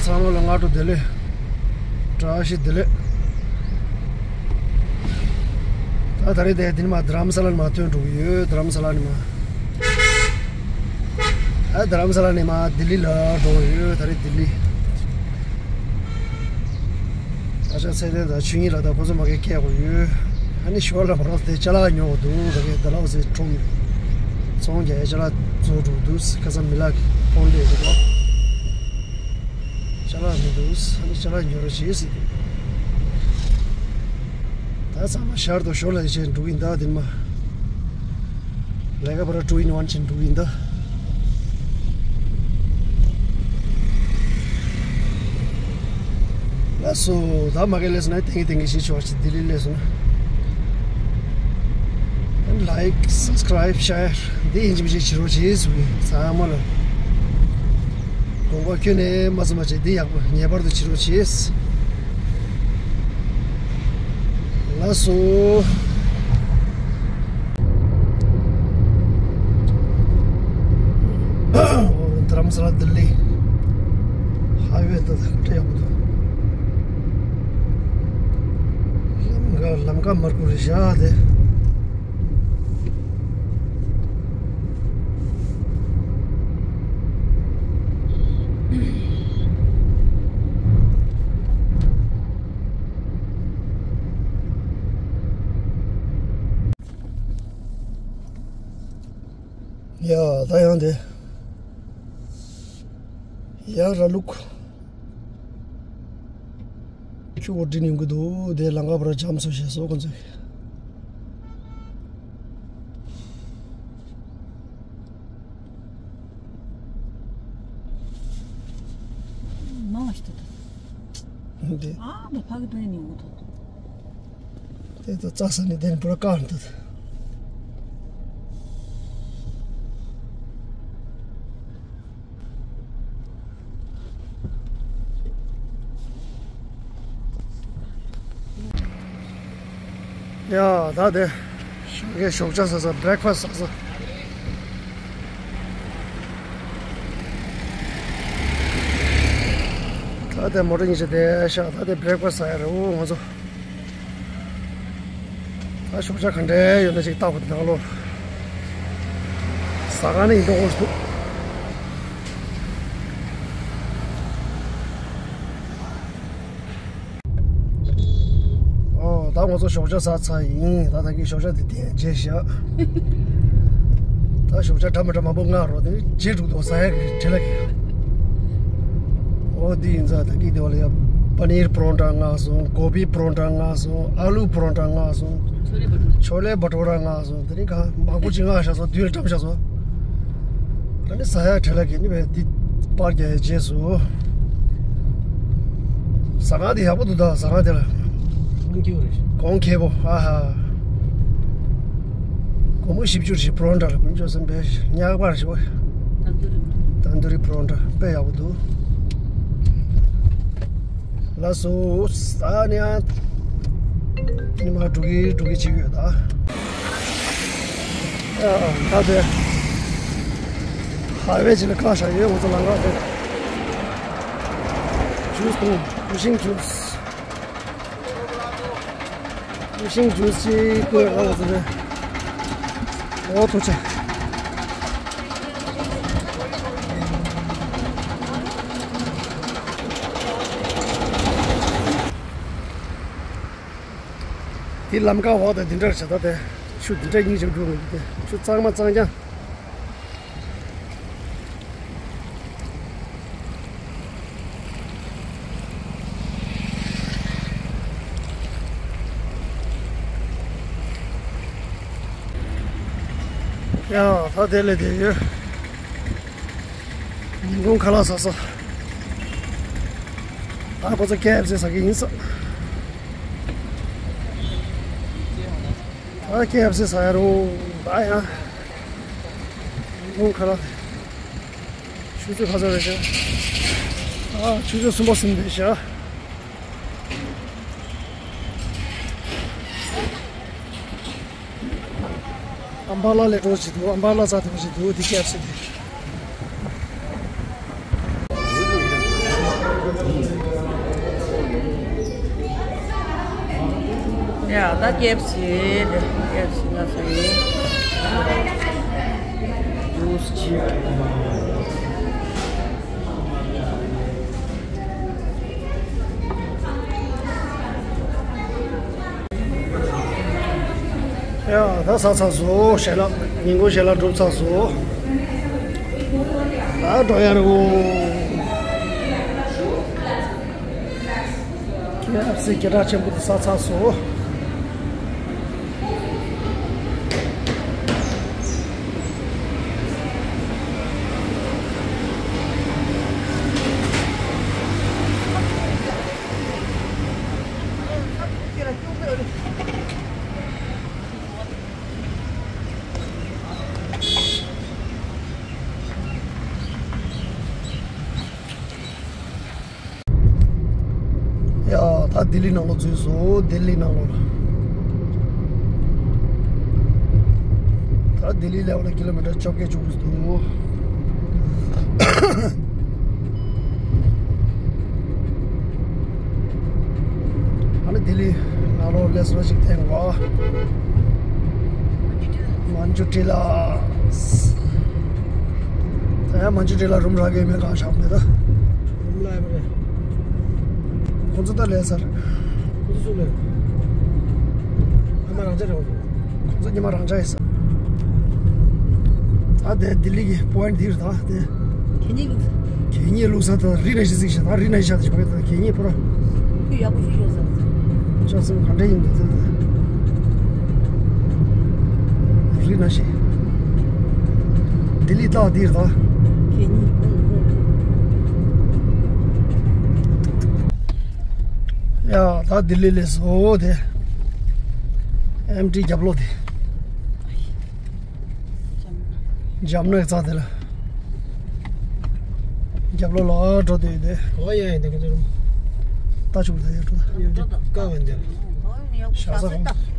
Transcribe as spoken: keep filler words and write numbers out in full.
ཚང་མ་ལ་སྔ་དྲོ་བདེ་ལེགས། བཀྲ་ཤིས་བདེ་ལེགས། ད་ད་རེས་དེ་འདི་ནས་མར་རྡ་རམ་ས་ལ་ནས་མར་ཐོན་འགྲོ་གི་ཡོད། རྡ་རམ་ས་ལ་ནས་མར། ཨ་རྡ་རམ་ས་ལ་ནས་མར་ལྡི་ལི་ལ་འགྲོ་གི་ཡོད། ད་རེས་ལྡི་ལི། ཨ་ཅག་ཚེ་བརྟན་དང་ཆོས་ཉིད་ལགས་དང་ཁོ་ཚོ་མ་གིར་སྐྱེལ་དགོས་ཡོད། ཨ་ནི་ཞོར་ལ་མར་རོགས་དེ་ཅ་ལག་ཉོ་དགོས་འདུག་ད་གིན་ཌལ་ཧོ་སི་ཁྲོམ་ཚོང་རྒྱག་ཡས་ཅ་ལག་བཙོང་འགྲོ་འདུག་ཁ་སང་མི་ལག་གི་ཕོན་ལས་འདུག་གོ། ཅ་ལག་མི་འདུག་ཨ་ནི་ཅ་ལག་ཉོ་རོགས་བྱེད་ཟེར་འདུག་ད་ཚང་མ་ཤར་དུ་ཞོར་ལ་བྱས་འགྲོ་གིན་ད་དེ་མ། ལས་ཀ་བར་two in one བྱས་འགྲོ་གིན་ད། ལགས་སོ། ད་མ་གིར་སླེབས་སོང་ན་ཏིང་ངེ་ཏིང་ངེ་ཞིག་ཆོག་ཅིག་ལྡི་ལི་སླེབས་སོང་ན། Like, subscribe, share འདི་ཡིན་གཅིག་མིན་གཅིག་བྱེད་རོགས་བྱེད་ཟེར་བའི་ཚང་མ་ལ་དགོངས་པ་ཁྱོན་ནས་མ་ཚོམ་པ་བྱས་འདི་ཡག་པོ་ངེས་པར་དུ་བྱེད་རོགས་བྱེད། ལགས་སོ། རྡ་རམ་ས་ལ་ལྡི་ལི་ཧའི་ཝེ་ད་ད་ཡག་པོ་འདུག་ལམ་ཁ་ལམ་ཁ་དམར་པོ་རེད་ཤག་དེ། ཡ་ད་ཡང་དེ་ཡ་ར་ལུག་ཆུ་བོ་འདྲེན་ཡོང་གི་འདུག་དེ་ལམ་ཁ་བར་འཇམ་སོང་ཞེས་སོགས་ཁོ་ཚོས། མང་བ་ཞིག་འདུག་དེ། ཨ་མ་ཕ་གི་དོན་ནི་འུ་ཐོག་དེ་ཚོ་རྩྭ་ས་ནི་དེ་ནི་བུ་ར་བཀག་འདུག་ཡ་ད་དེ་ཞོགས་ཀས་ཞོགས་ཇ་ཟ་ས། བྷི་རེག་ཕ་སི་ཟ་ས། ད་དེ་མོ་ཊ་གཉིས་ཆ་དེ་ཤག་ད་དེ་བྷི་རེག་ཕ་སི་ཟ་ཡ་རེད། འོ་ང་ཚོ། ད་ཞོགས་ཇ་ག་འདྲ་ཡོད་ན་ཅིག་བལྟ་དགོས་འདུག་ལོ། ཟ་ཁང་ནས་ཡིན་མདོག་ཁ་པོ་ཞིག་འདུག་ཨོ་ད་ང་ཚོ་ཞོགས་ཇ་ཟ་ཚར་ཡིན། ད་ད་གིན་ཞོགས་ཇ་དེ་དེ་བརྗེད་བཞག་ད་ཞོགས་ཇ་འདྲ་མི་འདྲ་མང་པོ་མངགས་རོགས་དེ་བརྗེད་འགྲོ་འདུག་ཟ་ཡ་གི་བྲེལ་ལ་གི། ཨོ་འདི་ཡིན་ཙང་ད་གིན་དེ་བ་ལ་ཡ་པ་ནིར་པ་རོན་ཊ་མངགས་སོང་། གོ་བི་པ་རོན་ཊ་མངགས་སོང་། ཨ་ལུ་པ་རོན་ཊ་མངགས་སོང་། ཆོ་ལེ་བ་ཊོ་ར་མངགས་སོང་། དེ་རིང་ག་མང་པོ་ཅིག་མངགས་བཞག་སོང་། དུས་ལ་བཀྲམ་བཞག་སོང་། ད་ནི་ཟ་ཡ་བྲེལ་ལ་གི་ནི་བས་འདི་པར་རྒྱག་ཡའི་རྗེས་སུ། ཟ་ཁང་དེ་ཡག་པོ་འདུག་ད་ཟ་ཁང་དེ་ལ། གོང་ཁེ་པོ་རེད། གོང་ཁེ་པོ་ཨ་ཧ། སྒོར་མོ་བཞི་བཅུ་ཞིག་པ་རོན་ཊ་ལ་ཀུན་སྤྱོད་སེམས་པའི་ཉག་པར་ཞིག་བ། ཏན་ཏུ་རི། ཏན་ཏུ་རི་པ་རོན་ཊ་དཔེ་ཡག་པོ་འདུག་ལགས་སོ། ས་ནི་ཨ་ནི་མ་འགྲོ་གི་འགྲོ་གི་བྱེད་ཀྱི་ཡོད་ད། ཨ་ད་དེ་ཧའི་ཝེ་ཅིག་ལ་བཀག་བཞག་ཡོད། ང་ཚོ་ལམ་ཁ་དེ་ཇུས་དང་ཀུ་ཤིང་ཇུས། ཀུ་ཤིང་ཇུས་ཅིག་བཀོལ་རོགས་ཟེར་རེད། ཨོ་ཐུགས་རྗེ་ཆེ། འདི་ལམ་ཁ་འོག་དང་འདི་འདྲར་བྱ་ད་དེ་ཆུ་འདི་འདྲ་སྙིང་རྗེ་འགྲོ་མི་འདུག་སྟེ། ཆུ་གཙང་མ་གཙང་རྐྱང་། ཡ་ད་དེ་ལས་དེ་ཡོད། ཉིན་གུང་ཁ་ལག་ཟ་ས། ད་ཁོ་ཚོ་ཀེ་ཨེཕ་སི་ཟ་གི་ཡིན་ས། ད་ཀེ་ཨེཕ་སི་ཟ་ཡ་རོ། ད་ཡང་ཉིན་གུང་ཁ་ལག་ཆུ་ཚོད་ག་ཚོད་རེད་ཤག་ཨ་ཆུ་ཚོད་གསུམ་པ་ཟིན་བསྡད་ཤག་ཨམ་བ་ལ་ལས་འགྲོ་བཞིན་འདུག་ཨམ་བ་ལ་ས་འགྲོ་བཞིན་འདུག་འདི་ཀེ་ཨེཕ་སི་དེ། ད་ཀེ་ཨེཕ་སི་རེད། ཀེ་ཨེཕ་སི་ང་ཚོ་ཡིན། ཇུས་ཅིག་ཡ། ད་ཟ་ཚར་སོང་། ཞལ་ལག་ཉིན་གུང་ཞལ་ལག་གྲུབ་ཚར་སོང་། ད་འགྲོ་ཡ་རེད་འོ། ཀེ་ཨེཕ་སི་སྐད་གྲགས་ཆེན་པོ་དེ་ཟ་ཚར་སོང་། ཡ། ད་ལྡི་ལི་ནང་ལོགས་འཛུལ་སོང་། ལྡི་ལི་ནང་ལོགས་ལ། ད་ལྡི་ལི་ལ་ཡོད་ན་ཀི་ལོ་མི་ཊར་བཅོ་བརྒྱད་བཅུ་དགུ་འདུག། ཨ་ནི་ལྡི་ལི་ནང་ལོགས་ལ་སོ་ཞིག་ཐེངས་པ། མན་ཇུ་ཊི་ལ། ད་ཡང་མན་ཇུ་ཊི་ལ་རུམ་རག་གི་མེད་གང་ཤག་མེད་ད། རུམ་ལ་ཡ་མེད། ཁོང་ཚོ་ད་ལས་ས་རེད། ཁོང་ཚོ་ཚུར་ལས། ཨ་མ་རང་ཅག་རེད་ཁོང་ཚོ། ཁོང་ཚོ་ཉི་མ་རང་འཇགས་ཡིན་ས། ད་དེ་ལྡི་ལི་གི་པོ་ཡིན་ཊི་འདི་རེད་ད་དེ། གད་སྙིགས་བླུགས་ས། གད་སྙིགས་བླུགས་ས་ད་རི་ན་ཞིག་གཟིགས་ཤག་ད་རི་ན་ཞིག་ཤག་ད་ཞིག་བ་གད་ད་གད་སྙིགས་པོ་ར། ཁོས་ཡག་པོ་ཞིག་ཡོད་ས། ལྕགས་ཟམ་ག་འདྲ་ཡིན་འདུག་ད་ད། རི་ན་ཞིག་ལྡི་ལི་རྟགས་འདི་རེད་ད། གད་སྙིགས་ཨུང་ཨུང་། ཡ། ད་ལྡི་ལི་ལས་སོ་དེ། ཨེམ་ཊི་རྒྱབ་ལོགས་དེ། འཇམ་ནག་རྩ་དེ་ལ། རྒྱབ་ལོགས་ལ་འགྲོ་དུས་དེ། ག་བ་ཡ་ཡིན་དེ་ཁོ་ཚོ་རུམ། ལྟ་ཆུང་དེ་ཡ་འགྲོ་ད། ཀ་བ་འདི། ཤ་ཚ་གང་།